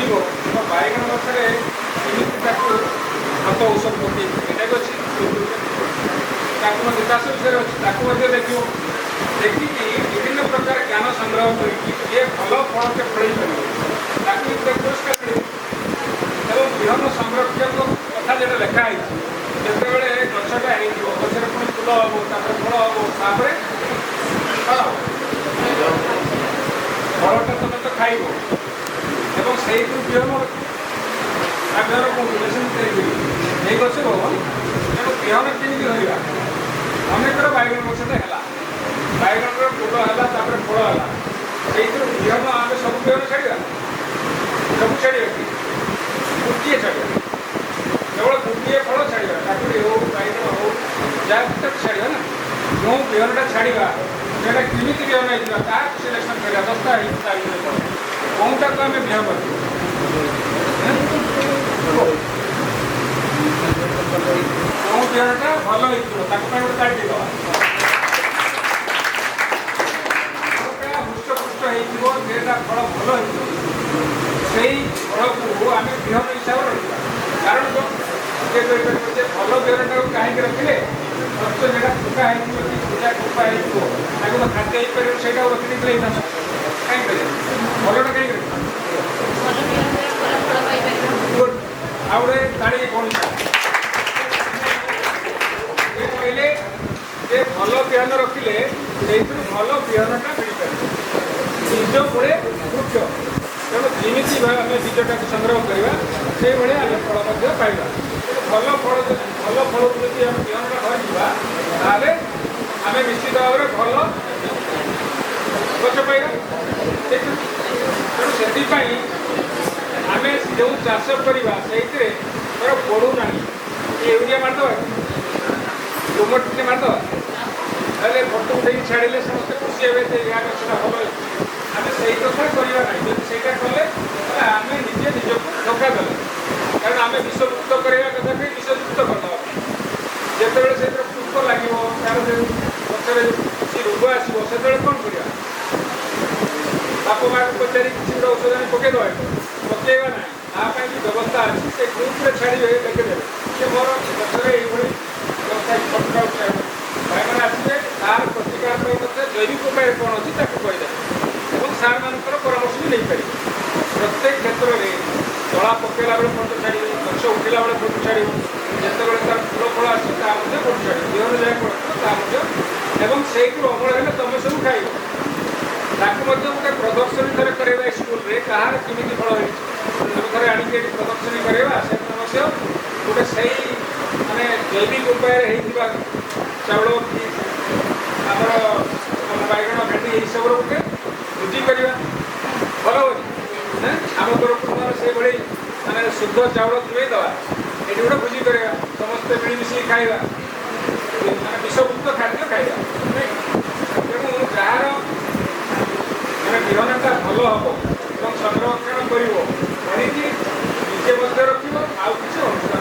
ବୁଝିବ ତ ବାଇଗଣ ଗଛରେ କେମିତି ତାକୁ ଖତ ଔଷଧ ପକେଇବି, ଏଇଟା ବି ଅଛି ୟୁଟ୍ୟୁବରେ। ତାକୁ ମଧ୍ୟ ଚାଷ ବିଷୟରେ ଅଛି, ତାକୁ ମଧ୍ୟ ଦେଖିବ। ଦେଖିକି ବିଭିନ୍ନ ପ୍ରକାର ଜ୍ଞାନ ସଂଗ୍ରହ କରିକି ଯିଏ ଭଲ ଫଳଟେ ଫଳେଇ ପାରିବ, ତାକୁ ବି ଗୋଟେ ପୁରସ୍କାର ମିଳିବ। ଏବଂ ବିହନ ସଂରକ୍ଷକ କଥା ଯେଟା ଲେଖା ହେଇଛି, ଯେତେବେଳେ ଗଛଟା ହେଇଯିବ, ଗଛରେ ପୁଣି ଫୁଲ ହେବ, ତାପରେ ଫଳ ହେବ, ତାପରେ ଫଳ ହେବ। ଫଳଟା ତମେ ତ ଖାଇବ ଏବଂ ସେଇଥିରୁ ବିହନ ରଖିବ। ତା ବିହନ କୋଉଠୁ? ମେସିନ୍ ତିଆରି କରିବ, ଏଇ ଗଛରୁ ହବ। ତେଣୁ ବିହନ କେମିତି ଧରିବା? ମନେକର ବାଇଗଣ ଗଛଟା ହେଲା, ବାଇଗଣର ଫୁଲ ହେଲା, ତାପରେ ଫଳ ହେଲା, ସେଇଥିରୁ ବିହନ ଆମେ ସବୁ ବିହନ ଛାଡ଼ିବା? ସବୁ ଛାଡ଼ିବା କି? ଗୋଟିଏ ଛାଡ଼ିବା, କେବଳ ଗୋଟିଏ ଫଳ ଛାଡ଼ିବା। କାକୁଡ଼ି ହଉ, ବାଇଗଣ ହଉ, ଯାହା ତାକୁ ଛାଡ଼ିବା ନା। ଯେଉଁ ବିହନଟା ଛାଡ଼ିବା, ସେଇଟା କେମିତି ବିହନ ହେଇଯିବ, କାହାକୁ ସିଲେକ୍ସନ୍ କରିବା? 10ଟା ହେଇଯିବ, ତା ଭିତରେ ଫଳ କେଉଁଟାକୁ ଆମେ ବିହନ ରଖିବା? କେଉଁ ବିହନଟା ଭଲ ହେଇଥିବ, ତାକୁ ପାଇଁ ଗୋଟେ ତାଡ଼ି ଦେବା। ଯୋଉଟା ହୃଷ୍ଟପୃଷ୍ଟ ହେଇଥିବ, ଯେଟା ଫଳ ଭଲ ହେଇଥିବ, ସେଇ ଫଳକୁ ଆମେ ବିହନ ହିସାବରେ ରଖିବା। କାରଣ କ'ଣ? କିଏ କହିପାରିବ ଯେ ଭଲ ବିହନଟାକୁ କାହିଁକି ରଖିଲେ? ଅଥଚ ଯେଟା ପୋକା ହେଇଥିବ କି ପୂଜା କୂପା ହେଇଥିବ, ତାକୁ ତ ଖାଦ୍ୟ ହେଇପାରିବ, ସେଇଟାକୁ ରଖିଦେଇଥିଲେ ହେଇଥାନ୍ତା। କାହିଁକି ରଖିଲେ? ଭଲଟା କାହିଁକି ରଖିବା? ଭଲ ବିହନ ଦ୍ୱାରା ଭଲ ଫଳ ପାଇପାରିବା। ଗୁଡ୍। ଆଉ ଗୋଟେ ତାଳି କଣ ସେ କହିଲେ ଯେ ଭଲ ବିହନ ରଖିଲେ ସେଇଥିରୁ ଭଲ ବିହନଟା ମିଳିପାରିବ। ବୀଜ ମୂଳେ ବୃକ୍ଷ। ତେଣୁ ଯେମିତି ଆମେ ବୀଜଟାକୁ ସଂଗ୍ରହ କରିବା, ସେଇଭଳିଆ ଆମେ ଫଳ ମଧ୍ୟ ପାଇବା। ତେଣୁ ଭଲ ଫଳ ଯଦି, ଭଲ ଫଳକୁ ଯଦି ଆମେ ବିହନଟା ଧରିଯିବା, ତାହେଲେ ଆମେ ନିଶ୍ଚିତ ଭାବରେ ଭଲ ଗଛ ପାଇବା ସେଇଥିରୁ। ତେଣୁ ସେଥିପାଇଁ ଆମେ ଯେଉଁ ଚାଷ କରିବା, ସେଇଥିରେ ଧର ବଢ଼ୁନାହିଁ, ୟୁରିଆ ମାରିଦେବା କି ଗ୍ରୁମର ଟିକେ ମାରିଦେବା, ତାହେଲେ ଫଟୋ ଉଠେଇକି ଛାଡ଼ିଲେ ସମସ୍ତେ ଖୁସି ହେବେ ଯେ ୟା ଗଛଟା ଭଲ ହେଇଛି। ଆମେ ସେଇ କଥା କରିବା ନାହିଁ। ଯଦି ସେଇଟା କଲେ, ତାହେଲେ ଆମେ ନିଜେ ନିଜକୁ ଧୋକା ଦେଲେ। କାରଣ ଆମେ ବିଷମୁକ୍ତ କରିବା କଥା କହି ବିଷଯୁକ୍ତ କରିଦେବା। ଯେତେବେଳେ ସେଥିରେ ପୋକ ଲାଗିବ, ତାର ଯେଉଁ ଗଛରେ କିଛି ରୋଗ ଆସିବ, ସେତେବେଳେ କ'ଣ କରିବା? ବାପ ମାଆକୁ ପଚାରି କିଛି ଗୋଟେ ଔଷଧ ଆଣି ପକେଇଦେବା? ପକେଇବା ନାହିଁ। ତା ପାଇଁ ବି ବ୍ୟବସ୍ଥା ଅଛି। ସେ ଗ୍ରୁପରେ ଛାଡ଼ିବେ, ଲେଖିଦେବେ ଯେ ମୋର ଗଛରେ ଏଇଭଳି ବ୍ୟବସ୍ଥା ହେଇଛି, ଫଟୋଟା ଉଠାଇବେ। ଭାଇମାନେ ଆସିବେ, ତାର ପ୍ରତିକାର ପାଇଁ ମଧ୍ୟ ଜୈବିକ ଉପାୟରେ କ'ଣ ଅଛି ତାକୁ କହିଦେବେ ଏବଂ ସାର୍ମାନଙ୍କର ପରାମର୍ଶ ବି ନେଇପାରିବେ। ପ୍ରତ୍ୟେକ କ୍ଷେତ୍ରରେ ତଳା ପକେଇଲା ବେଳେ ଫଟୋ ଛାଡ଼ିବେ, ଗଛ ଉଠିଲା ବେଳେ ଫଟୋ ଛାଡ଼ିବ, ଯେତେବେଳେ ତାର ଫୁଲ ଫଳ ଆସିବ ତାହା ମଧ୍ୟ ଫଟୋ ଛାଡ଼ିବ, ବିହନ ଯାହା ପଡ଼ିଥିବ ତାହା ମଧ୍ୟ, ଏବଂ ସେଇଥିରୁ ଅମଳ ହେଲେ ତମେ ସବୁ ଖାଇବ, ତାକୁ ମଧ୍ୟ ଗୋଟେ ପ୍ରଦର୍ଶନୀ ଥରେ କରାଇବା ସ୍କୁଲରେ। କାହାର କେମିତି ଫଳ ହେଇଛି, ଆମେ ଥରେ ଆଣିକି ଏଠି ପ୍ରଦର୍ଶନୀ କରାଇବା। ସେଦିନ ମଧ୍ୟ ଗୋଟେ ସେଇ ମାନେ ଜୈବିକ ଉପାୟରେ ହେଇଥିବା ଚାଉଳ କି ଆମର ବାଇଗଣ, ଭେଣ୍ଡି, ଏଇସବୁର ଗୋଟେ ଭୋଜି କରିବା। ଭଲ ହବନି? ଆମ ତରଫରୁ ନହେଲେ ସେଇଭଳି ମାନେ ଶୁଦ୍ଧ ଚାଉଳ ଯୋଗାଇ ଦେବା। ଏଠି ଗୋଟେ ଭୋଜି କରିବା, ସମସ୍ତେ ମିଳିମିଶିକି ଖାଇବା, ମାନେ ବିଷମୁକ୍ତ ଖାଦ୍ୟ ଖାଇବା, ନାଇଁ? ତେଣୁ ଯାହାର ମାନେ ବିହନଟା ଭଲ ହବ ଏବଂ ସଂରକ୍ଷଣ କରିବ, କରିକି ନିଜେ ମଧ୍ୟ ରଖିବ, ଆଉ କିଛି ଅନୁଷ୍ଠାନ